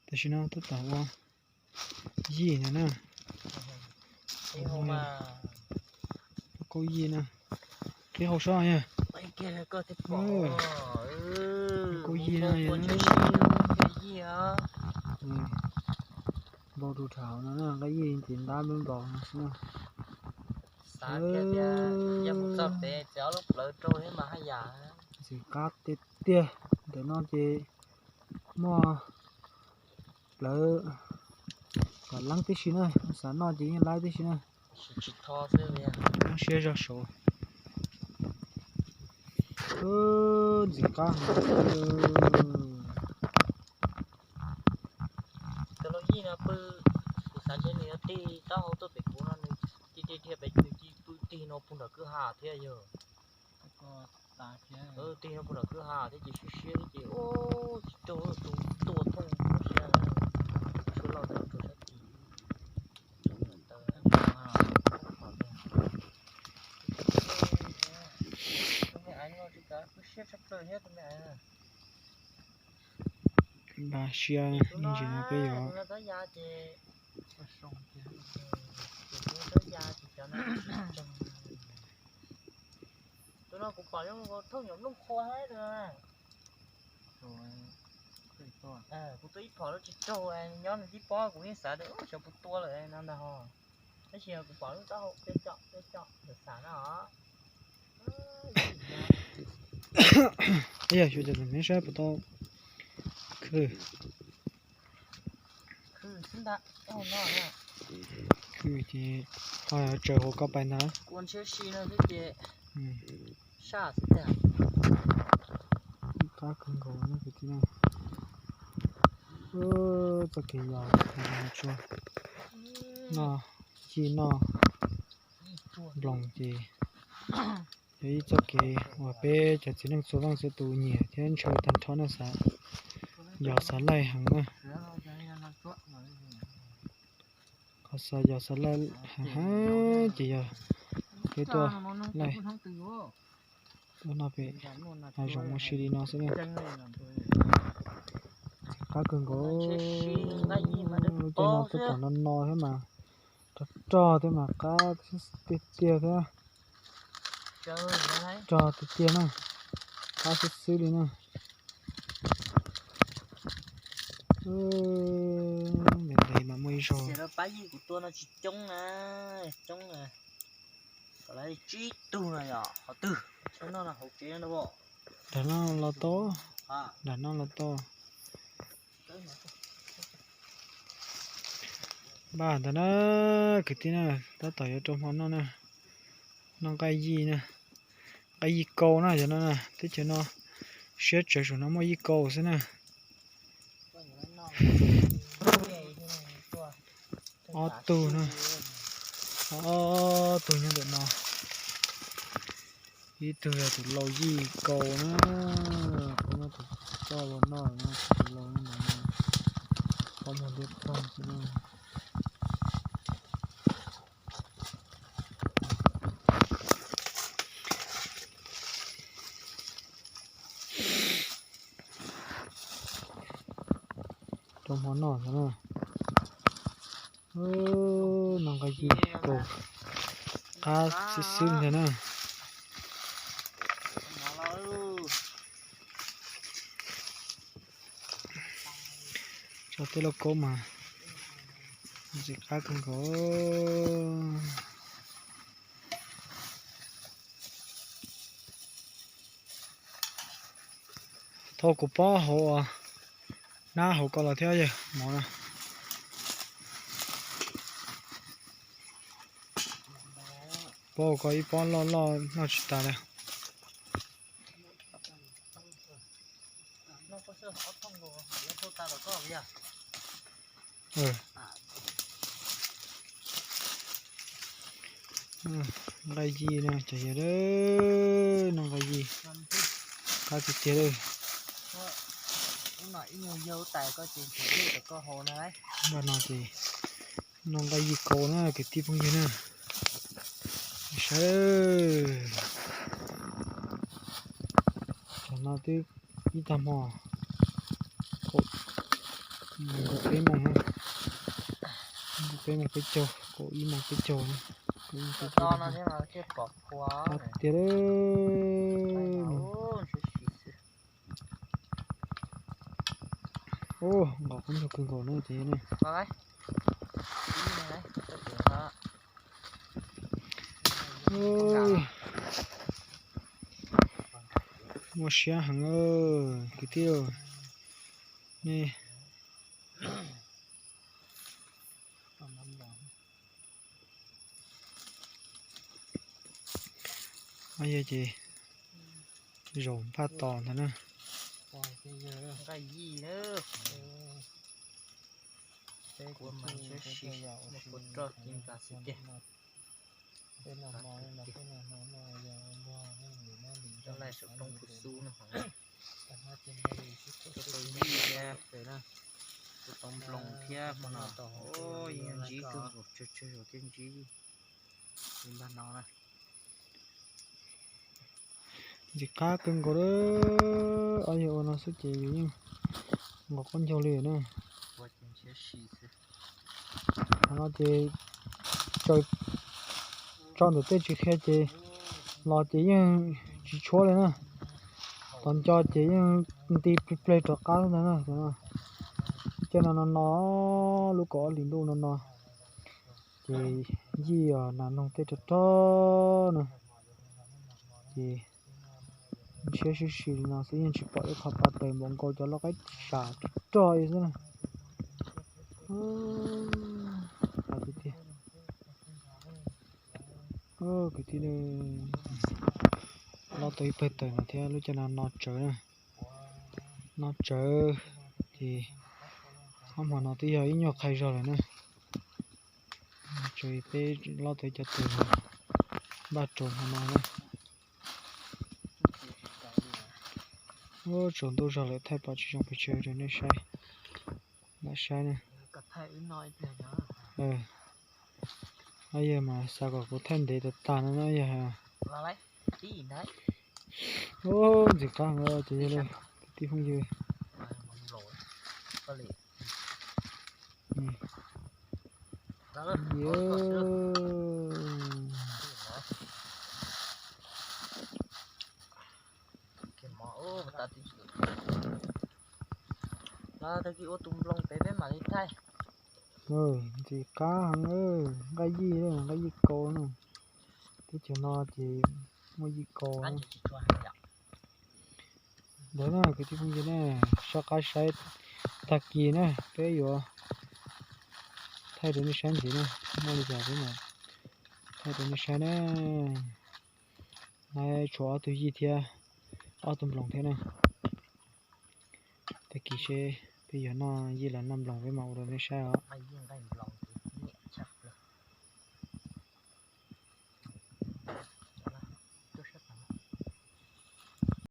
Tam sim no tab tom ua yij no na. Ua kaub yij na. Peb hau sab yog. Kaub yij no yog. Npau rau dhau no na, nqaij yij ces ntab npau npau no xwb na. Xav tias yog mus txog pem ces ob lub plawv rau thiab mas haj yam. Ntxim qab tiag tiag. Ntawm no ces muaj plawv kom leeb tib si na, xav noj ces yeej laib tib si na. Tsis tho xwb, siab zog saud. Ntxim qab heev. Cov laus yij no pw, kuv xav ntshe nws yuav tig taub hau tuaj pem kuv no, nws tig tig dhia pem, nws tig pw tig no puag nram kwj ha thiab yog. Tig no puag nram kwj ha thiab ces siab siab thiab ces tsis raug tus tua thooj siab, tshuaj loj rau sab tid. Npaj siab ib ntsis no peb yuav. Tus no kuv pom zoo thooj nyuam nplooj qhua thiab. Kuv tua ib phom lub tsis raug, nyob nws tib pob kuv yeej xav tias xyov puas tua lawm no ntag ho. Tab sis kuv pom lub taub hau peb co peb co ntawm xam na os. Ib yam xyov cas neb saib puas tau khw. Khw ces ho tsaws hauv ko pais ntag. Qab kawg nkaus no kwv tij na. Txoj kev yos tsuag noj yij noj nploos ces yog ib txoj kev uas peb cov txiv neej txhua leej txhua tus nyiam thiab ntshaw tag nrho na, xav yos xav laij heev na. Qhov xav yos xav laij heev heev ces yog peb tuaj laij, tuaj noj pem hav zoov ua si li no xwb na. Qab kawg nkaus. Tej no tab tom no no thiab mas, rog rog thiab mas qab tiag tiag thiab. Rog tiag tiag na, qab xwb xwb li na. Ntev ntev mas muaj ib zaug. Pab yij kuv tua no tsis coob na, coob na. Kom lawv tsib tug no yom, qhov twg? Nram no los tau, nram no los tau. Npaj ntawd na, kwv tij na, tab tom yuav rau hmo noj na. Noj nqaij yij na, nqaij yij kaus na, yog no na, teb chaws no siab tsawv saum no muaj yij kaus xwb na. Ob tug na, ob tug nyob ntawm no. Ib tug yog tus lau yij kaus na, peb muab tus toj los noj, tus lau no, pob muag liab ploog xwb na. Rau hmo noj ntag na. Noj nqaij yij kaus qab xwb xwb ntag na. Tso tej lauj kaub mas ntxim qab kawg nkaus. Thauj kuv pob hauv, nab hauv ko los thiab yawg mov na. Pob hauv ko ib pob loj loj noj tsis tas li. Nqaij yij no cov yawg, noj nqaij yij qab tiag tiag li. Noj no ces noj nqaij yij kaus na kwv tij phooj ywg na. Saib, tam no twb ib tag hmo, Nkaus peb moos na, nkaus peb moos peb caug, kaum ib moos peb caug na, kaum ib moos peb caug. Tiag lawm. Ub, nqos kub ntug kawg nkaus na ces ne. Muaj siab heev kwv tij ne. Yog ces zaum npaj tos ntag na. Cov laij saum roob kuv xub no, tau yij thiab, kuv tau nploos thiab hmo no, yeej ntsib kawg nkaus, tsawg tsawg zaus thiaj ntsib li npaj no na. Ntxim qab kawg nkaus lawm, ob yawg ua no xwb ces yus yeej nqos qaub ncaug li na. Qhov no ces tsaws tso ntawm tej tsis qhia ces los ces yeej tsis tshuab li na. Tos nco ces yeej nti plig pleg rov qab ntag na. Cov no no no, lub kaum ob hlis ntuj no no ces yij os nas noog tej rog rog na. Ces ntshiab sib si li no xwb yeej tsis pom ib qho pav taws npaum nkaus cov loj qaib sam rog rog li xwb na. Tiag tiag. Kwv tij, loj tau ib pawg taws no thiab lub caij no no tsawv na. No tsawv ces ob hmo no twb yog ib nyuag qhai zog lawm na. Tsawv peb loj tau ib co taws no npaj rau hmo no na. Ub, tsaus ntuj zog lawm thaij pom tsis zoo pes tsawg rau nej saib, lam saib na. Yog mas xav kom kuv thaij ntev tas tas no na yog. Ub, ntxim qab heev ces yog li kwv tij phooj ywg. Ntxim qab heev, nqaij yij, nqaij yij kaus na. Teb chaws no ces muaj yij kaus. Ntawd na kwv tij phooj ywg na, soj qab saib tag kis na peb yuav thaij rau nej saib ntxiv na, muaj li cas peb mam thaij rau nej saib na. Tshuav ob tug yij thiab ob tug nploos thiab na. Tag kis seb peb yuav noj yij los noj nploos peb mam ua rau nej saib os.